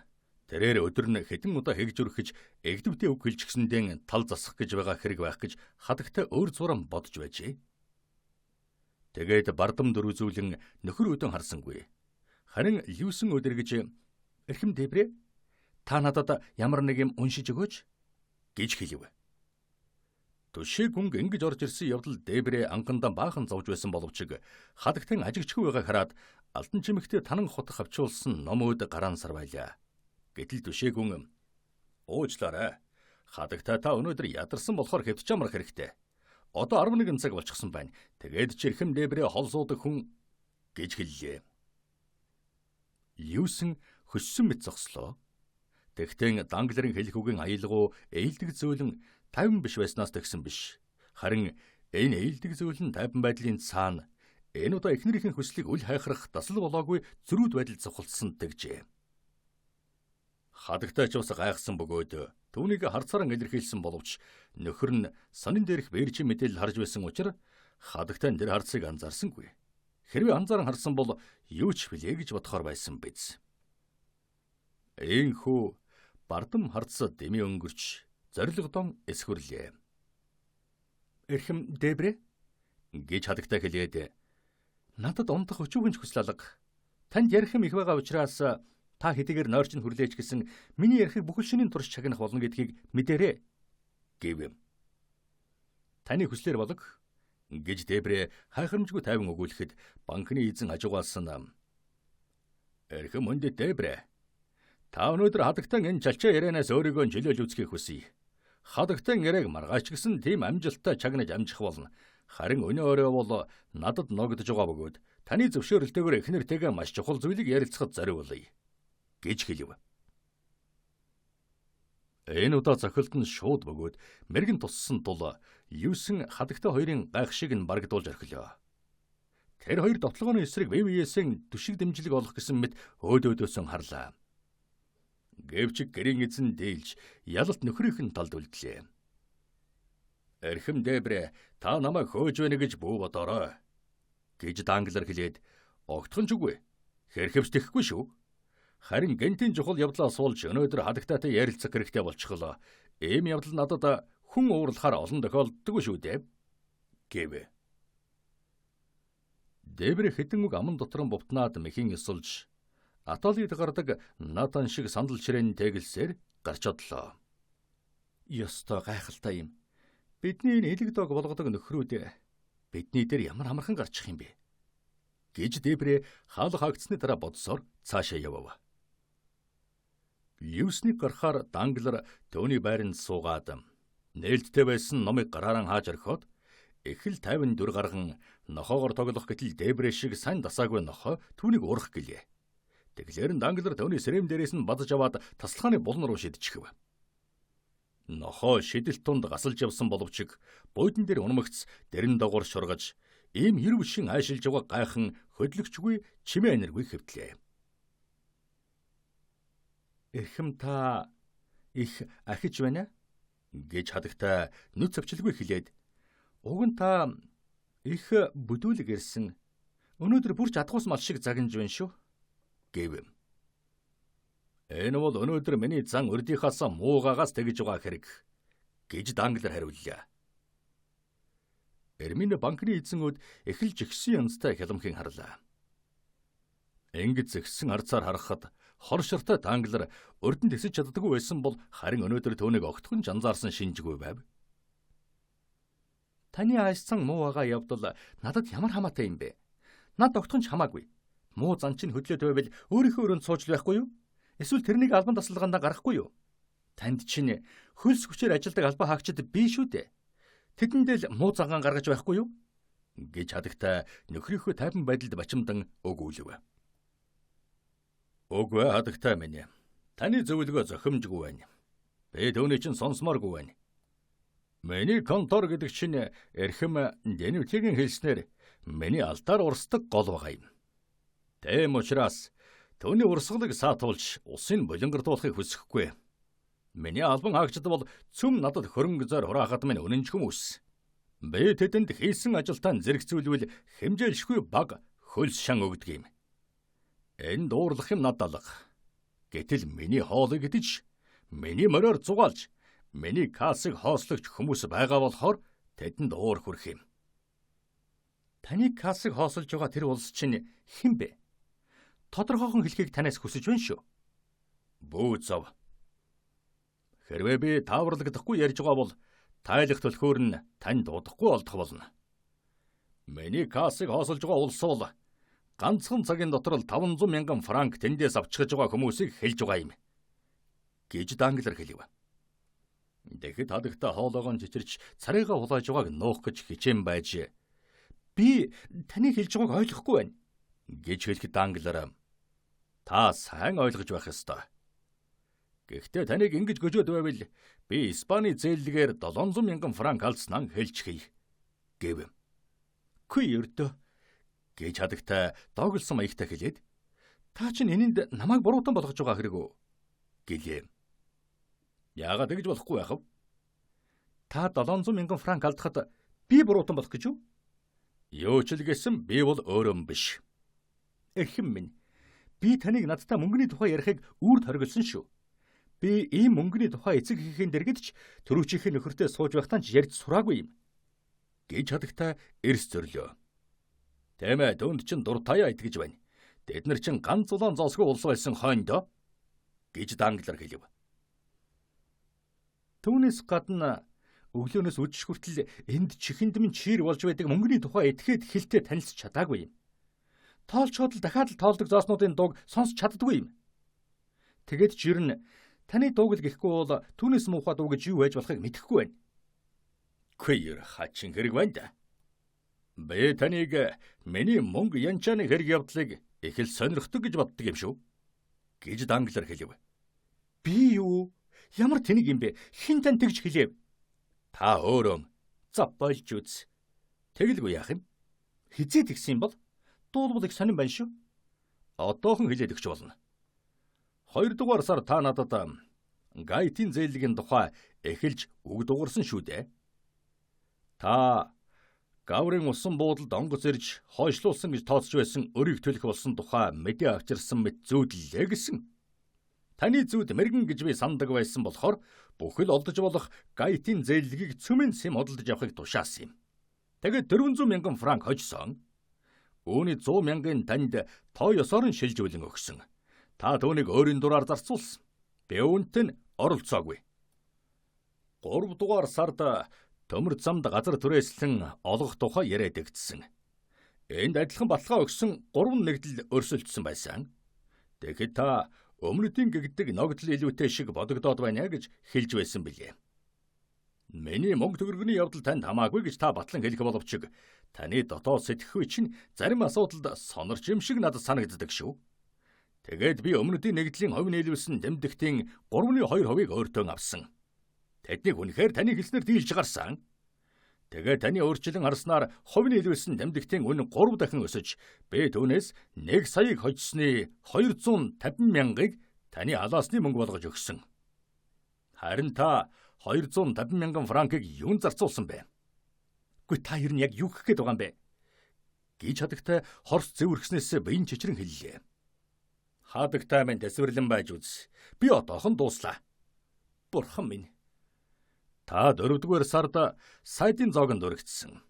тэрээр өдөр нь хэдэн удаа хэгжүрэх гэж эгдэвтэй үг хэлчихсэндээ тал засах гэж байгаа хэрэг байх гэж хадагтай өөр зуран бодож байжээ. Тэгээд бардам дөрвзүүлэн нөхөр өдөн харсангүй. Харин Люсэн өдөргөж эрхэм Дэбрэ та надад ямар нэг юм уншиж өгөөч гэж хэлв. Түшээгүнг ингэж орж ирсэн явдал Дэбрэ анхандаа баахан зовж байсан боловч хадагтан ажигчгүй байгааг хараад алтан чимэгтээ танан хутах авчуулсан ном өөд гараан сарвайлаа. Гэтэл түшээгүн уучлаарай. Хадагтай та өнөөдөр ядарсан болохоор хэвтэж амрах хэрэгтэй. Одоо 11 цаг болчихсон байна. Тэгээд ч эрхэм Дэбрэ хол суудаг хүн гэж хэллээ. Юусэн хөссөн мэт зогслоо. Тэгтэн Дангларын хэлэх үгийн аялгау ээлдэг зөөлөн 50 биш байснаас тэгсэн биш. Харин энэ ээлдэг зөөлөн 50 байдлын цаана энэ удаа эхнэрийн хүслийг үл хайхрах дасал болоогүй зөрүүд байдал цухалдсан тэгжээ. Хадагтай ч бас гайхсан бөгөөд түүнийг харцааран илэрхийлсэн боловч нөхөр нь сонин дээрх бэржин мэдээлэл харж байсан учраас хадагтай тэр харцыг анзаарсангүй. Хэрвээ анзааран харсан бол юу ч билээ гэж бодохоор байсан биз. Ээнхүү бардам харц дэмий өнгөрч зоригдон эсхүрлээ. Эрхэм Дэбрэ гэж хадагтай хэлээд надад унтах өчүүхэн ч хүсэл алга. Танд ярих юм их байгаа учраас та хэдийгээр нойрч нь хүрлээч гэсэн миний ярихыг бүхэл шөнийн турш чагнах болно гэдгийг мэдээрэй гэв. Таны хүслээр болог гэж Дэбрэ хайхрамжгүй тайван өгүүлэхэд банкны эзэн хажуугаасан. Эрхэм хүндэт Дэбрэ, та өнөөдөр хадагтан энэ чалчаа ярианаас өөрийгөө чөлөөлж үзхийг хүсье. Хадагтан яриаг маргааш ч гэсэн тийм амжилттай чагнаж амжих болно. Харин өнөө өрөө бол надад ногдож байгаа бөгөөд таны зөвшөөрөлтөөр эхнэртэйгээ маш чухал зүйлийг ярилцахад зориулъя гэж хэлв. Энэ удаа зохилд нь шууд бөгөөд мэрэгэн туссан тул Юусэн хадагтай хоёрын гайхшиг нь барагдуулж орхилоо. Тэр хоёр довтлогооны эсрэг ВВС-ийн түшиг дэмжлэг олох гэсэн мэт өөд өөдөөсөн харлаа. Гэвч гэрийн эзэн дээлж ялалт нөхрийнх нь талд үлдлээ. Эрхэм Дэбрэ, та намайг хөөж байна гэж бүү бодоорой гэж Данглар хэлээд огтхон ч үгүй. Хэрхэвч тэхгүй шүү. Харин гентийн чухал явдлаа суулж өнөөдөр хадагтайтай ярилцах хэрэгтэй болчихлоо. Ийм явдал надад хүн уурлахаар олон тохиолддоггүй шүү дээ гэв. Дэбрэ хэдэн үг аман дотор нь бувтнаад мэхийн ёсолж Атолид гардаг Натан шиг сандал ширээн тэгэлсээр гарч одлоо. Ёстой гайхалтай юм. Бидний энэ элэг дог болгодог нөхрүүд бидний дээр ямар амархан гарчих юм бэ? Гэж Дебрэ хаалга хаагдсны дараа бодсоор цаашаа явав. Льюиснийг гарахаар Данглер түүний байранд суугаад нээлттэй байсан номыг гарааран хааж орхиод их л 54 гарган нохоогоор тоглох гэтэл Дебрэ шиг сайн дасаагүй нохой түүнийг уурах гэлээ. Тэглээр нь Данглер түүний сэрэм дээрээс нь бадаж аваад тасалгааны булан руу шидчихв. Нохой шидэлт тунд гасалж явсан боловч буйдан дээр унмагц дэрэн догоор шургаж ийм хэрв шин айшилж байгаа гайхан хөдлөгчгүй чимээ аниргүй хэвтлээ. Эрхэм та их ахиж байна гэж хадагтай нүц авчилгүй хэлээд уг нь та их бүдүүлэг ирсэн. Өнөөдөр бүрч адгуус мал шиг загнаж байна шүү гэв. Энэ бол өнөөдөр миний зан урдийнхаас муугаагаас тэгж байгаа хэрэг гэж Данглер хариуллаа. Эрмин банкны эзэн өд эхэлж ихсэн янзтай хяламхийн харлаа. Ингэж зэгсэн арцаар харахад хор шартай Данглер урд нь тэсэж чаддаггүй байсан бол харин өнөөдөр түүнийг огтхон ч анзаарсан шинжгүй байв. Таны айссан муу байгаа явдал надад ямар хамаатай юм бэ? Над огтхон ч хамаагүй. Муу зан чинь хөдлөөд байвал өөрийнхөө өрөөнд сууж л байхгүй юу? Эсвэл тэрнийг албан тасалгаандаа гаргахгүй юу? Танд чинь хөлс хүчээр ажилдаг албан хаагчид бий шүү дээ. Тэдэндээ л муу зангаан гаргаж байхгүй юу? Гэж хадагтай нөхрийнхөө тайван байдалд бачимдан өгүүлв. Үгүй хадагтай минь. Таны зөвлөгөө зохимжгүй байна. Би түүний чинь сонсомооргүй байна. Миний контор гэдэг чинь эрхэм Денүтигийн хэлснээр миний алтаар урсдаг гол байгаа юм. Тэм учраас түүний урсгалыг саатуулж усын булангардуулахыг хүсэхгүй. Миний албан хаагчид бол цөм надад хөрөнгө зоор хураахад минь үнэнч хүмүүс. Би тэдэнд хийсэн ажилтаа зэрэгцүүлвэл хэмжээлшгүй баг хөлс шан өгдөг юм. Энэ дуурлах юм надад алга. Гэтэл миний хоолыг идэж, миний мориор зугаалж, миний кассыг хоослогч хүмүүс байгаа болохоор тэдэнд уур хүрэх юм. Таны кассыг хоосолж байгаа тэр улс чинь хэн бэ? Тодорхойхон хэлхийг танаас хүсэж байна шүү. Бүү зов. Хэрвээ би тааварлагдахгүй ярьж байгаа бол тайлах төлхөөр нь танд удахгүй олдох болно. Миний кассыг хоосолж байгаа улс бол ганцхан цагийн дотор л 500 мянган франк тэндээс авчихж байгаа хүмүүсийг хэлж байгаа юм гэж Данглер хэлв. Тэгэхэд хадагта хоолоогоо чичирч царайгаа хулааж байгааг нуух гэж хичээн байж би таны хэлж байгааг ойлгохгүй байна гэж хэлэхэд Данглер та сайн ойлгож байх ёстой. Гэхдээ таныг ингэж гөжөөд байвал би Испани зээллэгээр 700 мянган франк алдснаа хэлчихье гэв. Хүй ердөө гэж хадагтай дооглосон маягтай хэлээд та чинь энэнд намайг буруутан болгож байгаа хэрэг үү гэлээ. Яагаад тэгж болохгүй байх вэ? Та 700 мянган франк алдахад би буруутан болох гэж юу? Юу ч л гэсэн би бол өөрөө биш. Эрхэм минь, би таныг надтай мөнгөний тухай ярихыг үрд хоригдсон шүү. Би ийм мөнгөний тухай эцэг эхийн дэргэд ч төрүүчийнхээ нөхөртэй сууж байхдаа ч ярьж сураагүй юм гэж хадагтай эрс зөрлөө. Тийм ээ, түүнд чинь дуртаяа итгэж байна. Тэд нар чинь ганц улаан зоосгүй улс байсан хойно доо гэж Данглер хэлв. Түүнээс гадна өглөөнөөс үдших хүртэл энд чихэнд минь чир болж байдаг мөнгөний тухай этгээд хэлтэй танилцж чадаагүй юм. Тоолчход л дахиад л тоолдог зооснуудын дууг сонсч чаддаггүй юм. Тэгээд ч ер нь таны дууг л гэхгүй бол түүнээс муухай дуу гэж юу байж болохыг мэдэхгүй байна. Квэр хачин хэрэг байна да. Би таныг миний мөнгө янчааны хэрэг явдлыг их л сонирхдог гэж боддог юм шүү гэж Данглер хэлв. Би юу? Ямар тэнэг юм бэ? Хэн тань тэгж хэлэв? Та өөрөө за болж үз. Тэгэлгүй яах юм? Хизээ тэгсэн юм бол дуулбал их сонирн байна шүү. Одоохон хэлээд өгч болно. 2 дугаар сар та надад Гайтын зээлгийн тухай эхэлж үг дуугарсан шүү дээ. Та Гаврын усан буудалд онгоц ирж хойшлуулсан гэж тооцож байсан өрийг төлөх болсон тухай мэдээ авчирсан мэт зүүдлээ гэсэн. Таны зүүд мэрэгэн гэж би сандаг байсан болохоор бүхэл олдож болох Гайтын зээллэгийг цөмийн сэм худалдаж авахыг тушаасан юм. Тэгээд 400 мянган франк хожсон. Үүний 100 мянган танд тоо ёсоор нь шилжүүлэн өгсөн. Та түүнийг өөрийн дураар зарцуулсан. Би үүнтэй нь оролцоогүй. 3 дугаар сард төмөр замд газар түрээслэн олгох тухай яриа дэгдсэн. Энд адилхан баталгаа өгсөн 3 нэгдэл өрсөлдсөн байсан. Тэгэхэд та өмнөдийн гэгдэг ногдол илүүтэй шиг бодогдоод байна гэж хэлж байсан билээ. Миний мөнгө төгрөгний явдал танд хамаагүй гэж та батлан хэлэх боловч таны дотоод сэтгэхүй чинь зарим асуудалд сонорч юм шиг надад санагддаг шүү. Тэгээд би өмнөдийн нэгдлийн хувь нийлүүлсэн тэмдэгтийн 3.2%-ыг өөртөө авсан. Тэднийг үнэхээр таны хэлснээр дийлж гарсан. Тэгээд таны өөрчлөн харснаар хувь нийлүүлсэн тэмдэгтийн үн 3 дахин өсөж, би түүнээс 1 саяыг хожсны 250 мянгыг таны алаасны мөнгө болгож өгсөн. Харин та 250 мянган франкыг юун зарцуулсан бэ? Үгүй та ер нь яг юу гэх гээд байгаа юм бэ? Гэж хадагтай хорс зэвэрхснээс биеийн чичрэн хэллээ. Хадагтай минь тэсвэрлэн байж үз. Би одоохон дууслаа. Бурхан минь. Та 4-р сард сайдын зоогонд өргөцсөн.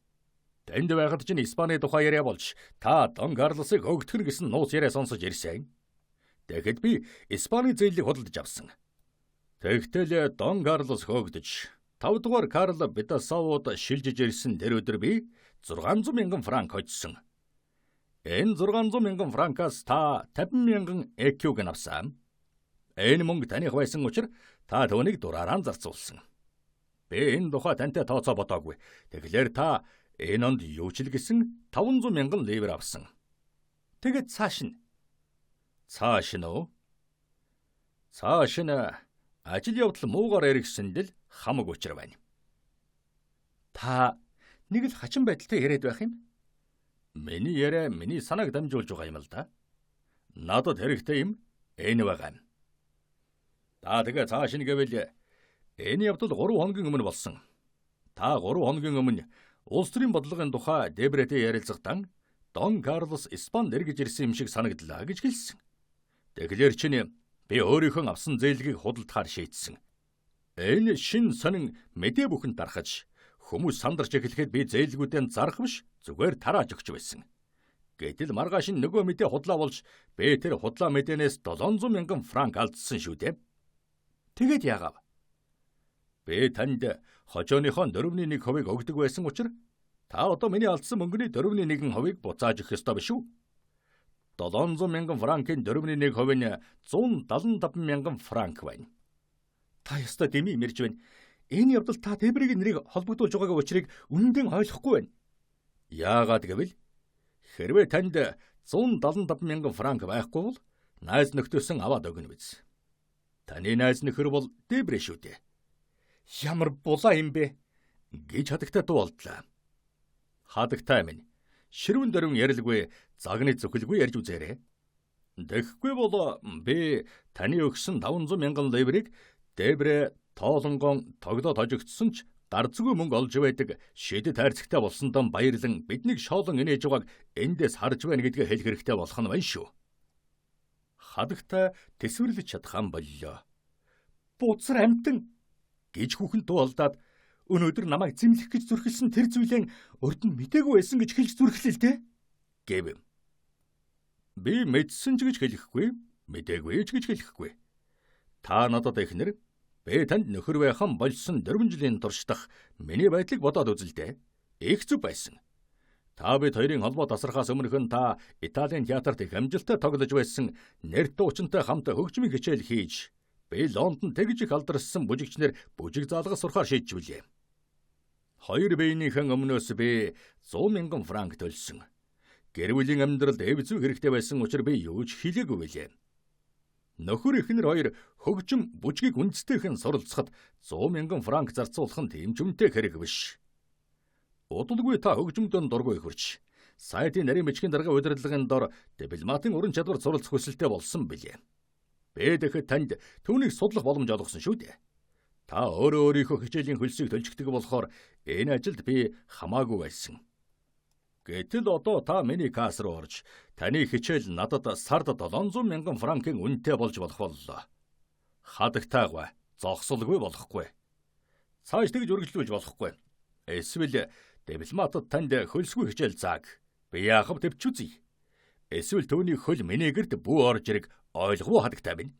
Тэнд байхад чинь Испани тухай яриа болж та Дон Карлосыг хөөгдөх нь гэсэн нууц яриа сонсож ирсэн. Тэгэхэд би Испани зээлийг худалдаж авсан. Тэгтэл Дон Карлос хөөгдөж 5 дугаар Карл Бетасавод шилжиж ирсэн тэр өдөр би 600 мянган франк хожсон. Энэ 600 мянган франкаас та 50 мянган экюг авсан. Энэ мөнгө таних байсан учраас та түүнийг дураараа зарцуулсан. Би энэ тухай тантай тооцоо бодоогүй. Тэгэхээр та энэ онд юу ч л гэсэн 500 мянган ливр авсан. Тэгээд цааш нь. Цааш нь үү? Цааш нь ажил явдал муугаар эргэсэнд л хамаг учир байна. Та нэг л хачин байдалтай яриад байх юм. Миний яриа миний санааг дамжуулж байгаа юм л да. Надад хэрэгтэй юм энэ байгаа юм. Та тэгээ цааш нь гэвэл энэ явдал 3 хоногийн өмнө болсон. Та 3 хоногийн өмнө улс төрийн бодлогын тухай Дебрэтэй ярилцахдаа Дон Карлос Испанд эргэж ирсэн юм шиг санагдлаа гэж хэлсэн. Тэгэхээр чинь би өөрийнхөө авсан зээлгийг худалдахаар шийдсэн. Энэ шин сонин мэдээ бүхэнд дарахж хүмүүс сандарч эхлэхэд би зээлгүүдээ зарах биш зүгээр тарааж өгч байсан. Гэтэл маргааш нь нөгөө мэдээ худлаа болж би тэр худлаа мэдээнээс 700 мянган франк алдсан шүү дээ. Тэгээд яагаав? Би танд хожооныхоо 4.1%-ыг өгдөг байсан учраас та одоо миний алдсан мөнгөний 4.1%-ыг буцааж өгөх ёстой биш үү? 700 мянган франкын 4.1% нь 175 мянган франк байна. Та ёстой дэмий мэрж байна. Энэ явдал та Дебрэгийн нэрийг холбогдуулж байгаагийн учрыг үнэндээ ойлгохгүй байна. Яагаад гэвэл хэрвээ танд 175 мянган франк байхгүй бол найз нөхдөөсөн аваад өгнө биз. Таны найз нөхөр бол Дебрэ шүү дээ. Ямар булаа юм бэ гэж хадагтай дуу олдлаа. Хадагтай минь ширвэн дөрвөн ярилгүй загны зөвхөлгүй ярьж үзээрэй. Тэгэхгүй бол би таны өгсөн 500 мянган ливрийг Дебрэ тоолонгон тоглоод хожигдсон ч гарцгүй мөнгө олж байдаг шидэт хайрцагтай болсондоо баярлан биднийг шоолон инээж байгааг эндээс харж байна гэдгээ хэлэх хэрэгтэй болох нь байна шүү. Хадагтай тэсвэрлэж чадхан боллоо. Бууцар амтан гэж хүүхэн дуу алдаад өнөөдөр намайг зэмлэх гэж зүрхэлсэн тэр зүйлэн урд нь мдээгүй байсан гэж хэлж зүрхлээ л дээ гэв. Би мэдсэн ч гэж хэлэхгүй, мдээгүй ч гэж хэлэхгүй. Та надад эхнэр би танд нөхөр байхан болсон 4 жилийн туршдах миний байдлыг бодоод үзэлдэ. Их зүв байсан. Та бид хоёрын холбоо тасрахаас өмнөхөн та Италийн театрт их амжилттай тоглож байсан нэрт уучинтай хамт хөгжмийн хичээл хийж би Лондон тэгж их алдарсан бүжигчнэр бүжиг заалгас сурахаар шийдчихвлээ. Хоёр биенийхэн өмнөөс би 100 мянган франк төлсөн. Гэр бүлийн амьдралд эв зүй хэрэгтэй байсан учраас би юу ч хэлээгүй билээ. Нөхөр эхнэр хоёр хөгжим бүжгийг үндэстийнхэн суралцахад 100 мянган франк зарцуулах нь тийм ч үнэтэй хэрэг биш. Удалгүй та хөгжмөдөн дургүй хөрч сайтын нарийн бичгийн даргын удирдлагын дор дипломатын уран чадвар суралцах хүсэлтэй болсон билээ. Би тэгэхэд танд түүнийг судлах боломж олгосон шүү дээ. Та өөрөө өөрийнхөө хичээлийн хөлсийг төлжигдэг болохоор энэ ажилд би хамаагүй байсан. Гэтэл одоо та миний касс руу орж таны хичээл надад сард 700 мянган франкын үнэтэй болж болох боллоо. Хадагтайгүй, зогсолгүй болохгүй. Цааш тэгж үргэлжлүүлж болохгүй. Эсвэл дипломатад танд хөлсгүй хичээл зааг. Би яахав төвч үзье. Эсвэл түүний хөл миний гэрт бүү орж ирэх ойлгов уу хадагтай минь.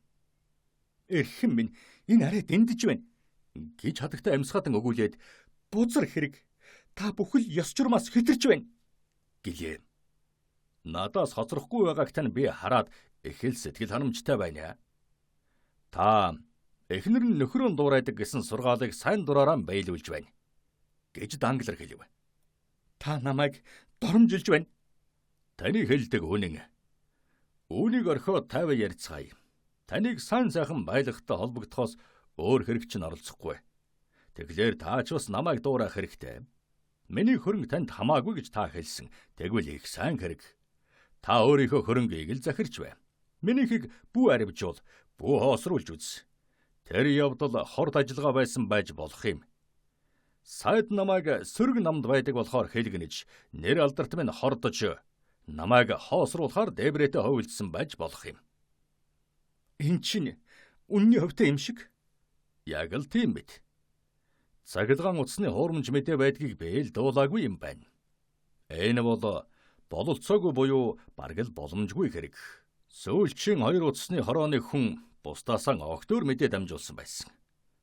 Эрхэм минь энэ арай дэндэж байна. Гэж хадагтай амьсгадан өгүүлээд бузар хэрэг та бүхэл ёс журмаас хэтэрч байна гэлээ. Надаас хоцрохгүй байгааг тань би хараад их л сэтгэл ханамжтай байна. Та эхнэр нь нөхрөө дуурайдаг гэсэн сургаалыг сайн дураараа биелүүлж байна гэж Данглар хэлв. Та намайг доромжилж байна. Таны хэлдэг үнэн. Үүнийг орхиод 50 ярьцгаая. Таныг сайн сайхан байлгатай холбогдохоос өөр хэрэг чинь оролцохгүй. Тэгэхээр та ч бас намайг дуурайх хэрэгтэй. Миний хөрөнгө танд хамаагүй гэж та хэлсэн. Тэгвэл их сайн хэрэг. Та өөрийнхөө хөрөнгийг л захирч бай. Минийхийг бүү аривжуул, бүү хоосруулж үз. Тэр явдал хорд ажиллагаа байсан байж болох юм. Сайд намайг сөрөг намд байдаг болохоор хэлгэнэж, нэр алдарт минь хордож, намайг хоосруулахаар дээврээтэй ховилдсон байж болох юм. Эн чинь үнний хөвтэй юм шиг. Яг л тийм мэт. Цагилгаан утасны хуурамч мэдээ байдгийг би л дуулаагүй юм байна. Энэ бол бололцоогүй буюу бараг л боломжгүй хэрэг. Сүүлчийн хоёр утасны хорооны хүн бусдаасаа огт өөр мэдээ дамжуулсан байсан.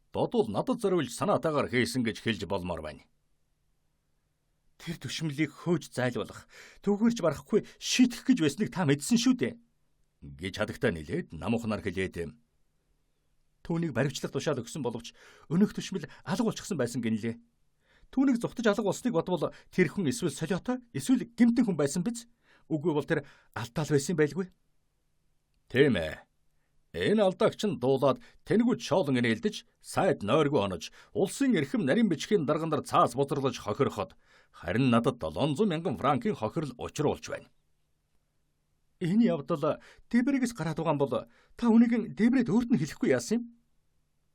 Бодвол надад зориулж санаатаагаар хийсэн гэж хэлж болмоор байна. Тэр төшмөлийг хөөж зайлуулах, түүгээрч барахгүй шийтгэх гэж байсныг та мэдсэн шүү дээ гэж хадагтай нилээд намухнаар хэлээд түүнийг баривчлах тушаал өгсөн боловч өнөөх төшмөл алга болчихсон байсан гинлээ. Түүнийг зугтаж алга болсныг бодвол тэр хүн эсвэл солиотой эсвэл гэмтэн хүн байсан биз? Үгүй бол тэр алдаал байсан байлгүй. Тийм ээ. Энэ алдаагч нь дуулаад тэнгүүд шоолон инээлдэж сайд нойргүй онож улсын эрхэм нарийн бичгийн дарган дээр цаас бузарлаж хохироход харин надад 700 мянган франкийн хохирол учруулж байна. Энэ явдал Дебрэгээс гараад байгаа бол та үнийг Дебрэд өөрт нь хэлэхгүй яасан юм?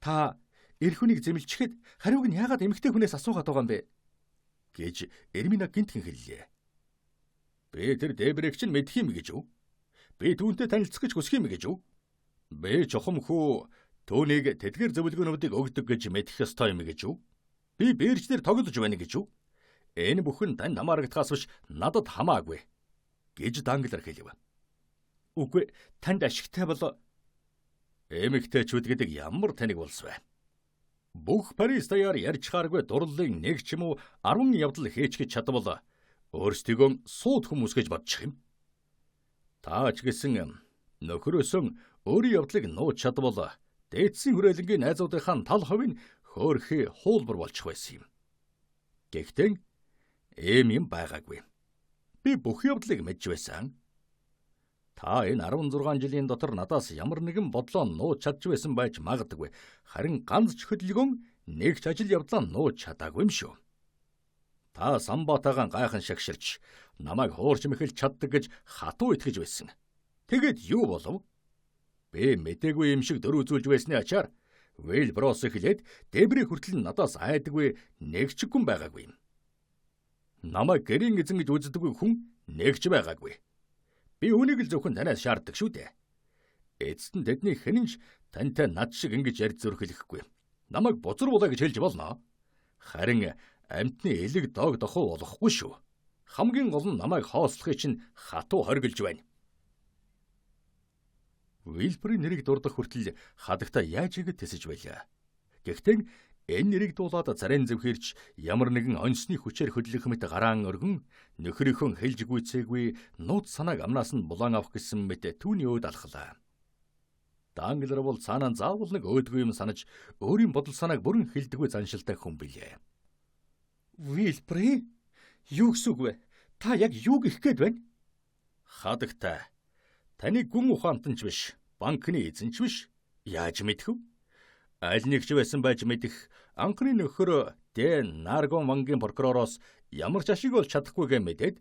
Та эр хүнийг зэмлэчихэд хариуг нь яагаад эмэгтэй хүнээс асуугаад байгаа юм бэ? Гэж Эрмина гинтхэн хэллээ. Би тэр Дебрэг чинь мэдх юм гэж үү? Би түүнтэй танилцах гэж хүсэх юм гэж үү? Би чухам хүү түүнийг тэдгэр зөвлөгөөнүүдийг өгдөг гэж мэдэх ёстой юм гэж үү? Би бирж дээр тоглож байна гэж үү? Энэ бүхэн танд хамаарагдахаас биш надад хамаагүй гэж Данглар хэлв. Үгүй танд ашигтай бол эмэгтэйчүүд гэдэг ямар таныг болсон вэ? Бүх Парис даяар ярьж хааргүй дурлалын нэг ч юм уу 10 явдал хийч гэж чадвал өөрсдийгөө сууд хүмүүс гэж бодчих юм. Та ч гэсэн нөхрөөсөн өөрийн явдлыг нууц чадвал дээдсийн хүрээлэнгийн найзуудынхаа тал хувийг хөөрхий хуулбар болчих байсан юм. Гэхдээ ийм юм байгаагүй. Би бүх явдлыг мэдж байсан. Та энэ 16 жилийн дотор надаас ямар нэгэн бодлоо нууц чадж байсан байж магадгүй. Харин ганц ч хөдөлгөөн нэг ч ажил явдлаа нууц чадаагүй юм шүү. Та самбатаагаан гайхан шагширч намайг хуурч мэхэлж чаддаг гэж хатуу итгэж байсан. Тэгээд юу болов? Би мдээгүй юм шиг дөр үзүүлж байсны ачаар Вэлброс эхлээд Дебри хүртэл надаас айдаггүй нэг ч хүн байгаагүй юм. Намайг гэрийн эзэн гэж үздэггүй хүн нэг ч байгаагүй. Би үүнийг л зөвхөн танаас шаарддаг шүү дээ. Эцэст нь тэдний хэн ч тантай над шиг ингэж ярьж зөрхөлөхгүй. Намайг бузар булаа гэж хэлж болно. Харин амьтны элэг дог дохуу болохгүй шүү. Хамгийн гол нь намайг хоослохыг чинь хатуу хоригдж байна. Вилбрийн нэрийг дурдах хүртэл хадагта яаж игэд тэсэж байлаа. Гэхдээ энэ нэрийг дуулаад царайн зөвхөрч ямар нэгэн онцны хүчээр хөдлөх мэт гараан өргөн нөхрийнхөө хэлж гүйцээгүй нууц санааг амнаас нь булан авах гэсэн мэт түүний өөд алхлаа. Данглер бол цаанаа заавал нэг өөдгүй юм санаж өөрийн бодол санааг бүрэн хэлдэггүй заншилтай хүн билээ. Вилбри, юу гэсэн үг вэ? Та яг юу гэх гээд байна? Хадагтай, таны гүн ухаантан ч биш, банкны эзэн ч биш. Яаж мэдэх вэ? Аль нэг ч байсан байж мэдэх анхны нөхөр Дэ Наргон вангийн прокуророос ямар ч ашиг олж чадахгүйгээ мэдээд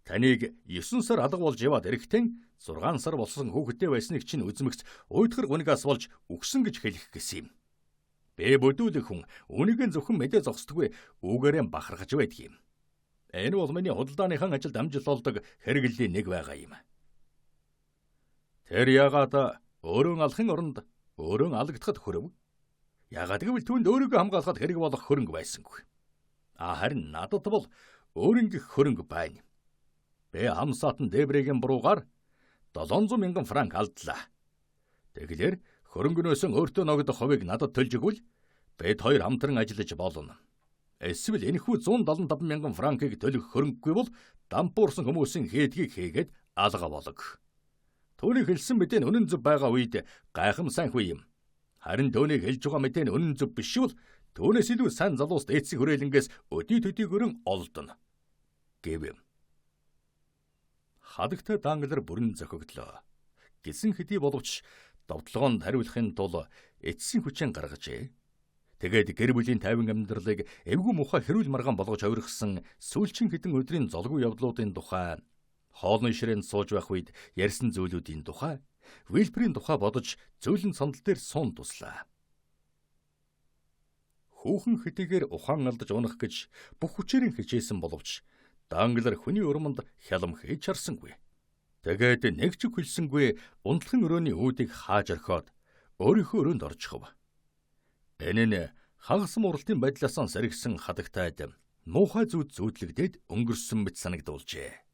таныг 9 сар алга болж яваад эрэхтэн 6 сар болсон хүүхэдтэй байсныг чинь үзмэгц уйдгар гунигаас болж үгсэн гэж хэлэх гэсэн юм. Би бүдүүлэг хүн үүнийг зөвхөн мэдээ зогсдоггүй үүгээрээ бахархаж байдаг юм. Энэ бол миний худалдааныхан ажилд амжилт олдог хэрэглэлийн нэг байгаа юм. Тэр яагаад өөрөө алахын оронд өөрөө алагдахад хөрөв? Яагаад гэвэл түүнд өөрийгөө хамгаалахад хэрэг болох хөрөнгө байсангүй. А харин надад бол өөрөнгөх хөрөнгө байна. Би хамсаатан Дебрэгийн буруугаар 700 мянган франк алдлаа. Тэгэхээр хөрөнгөнөөс өөртөө ногдох хувийг надад төлж өгвөл Бид хоёр хамтран ажиллаж болно. Эсвэл энэхүү 175 мянган франкыг төлөх хөрөнгөгүй бол дампуурсан хүмүүсийн хийдгийг хийгээд алга болог. Түүний хэлсэн мэдээ нь үнэн зөв байгаа үед гайхамсайх үе юм. Харин түүнийг хэлж байгаа мэдээ нь үнэн зөв биш бол түүнээс илүү сайн залуус дээдсийн хүрээлэнгээс өдий төдийгөрөн олдоно гэв. Хадагтай Данглер бүрэн зохигдлоо. Гисэн хэдий боловч довтлогоонд хариулахын тулд эцсийн хүчээ гаргажээ. Тэгээд гэр бүлийн тайван амьдралыг эвгүй мухай хэрүүл маргаан болгож авиргасан сүүлчийн хэдэн өдрийн золгүй явдлуудын тухай, хоолны ширээнд сууж байх үед ярьсан зүйлүүдийн тухай, Вилберийн тухай бодож зөөлөн сандал дээр суун туслаа. Хүүхэн хэдийгээр ухаан алдаж унах гэж бүх хүчээрээ хичээсэн боловч Данглер хүний урманд хялам хийж харсангүй. Тэгээд нэг ч үг хэлсэнгүй унтлахын өрөөний үүдийг хааж орхиод өөрийнхөө өрөөнд орчихов. Энэ нь хагас муралтын байдлаасаа сэргсэн хадагтайд муухай зүүд зүүдлэгдээд өнгөрсөн мэт санагдуулжээ.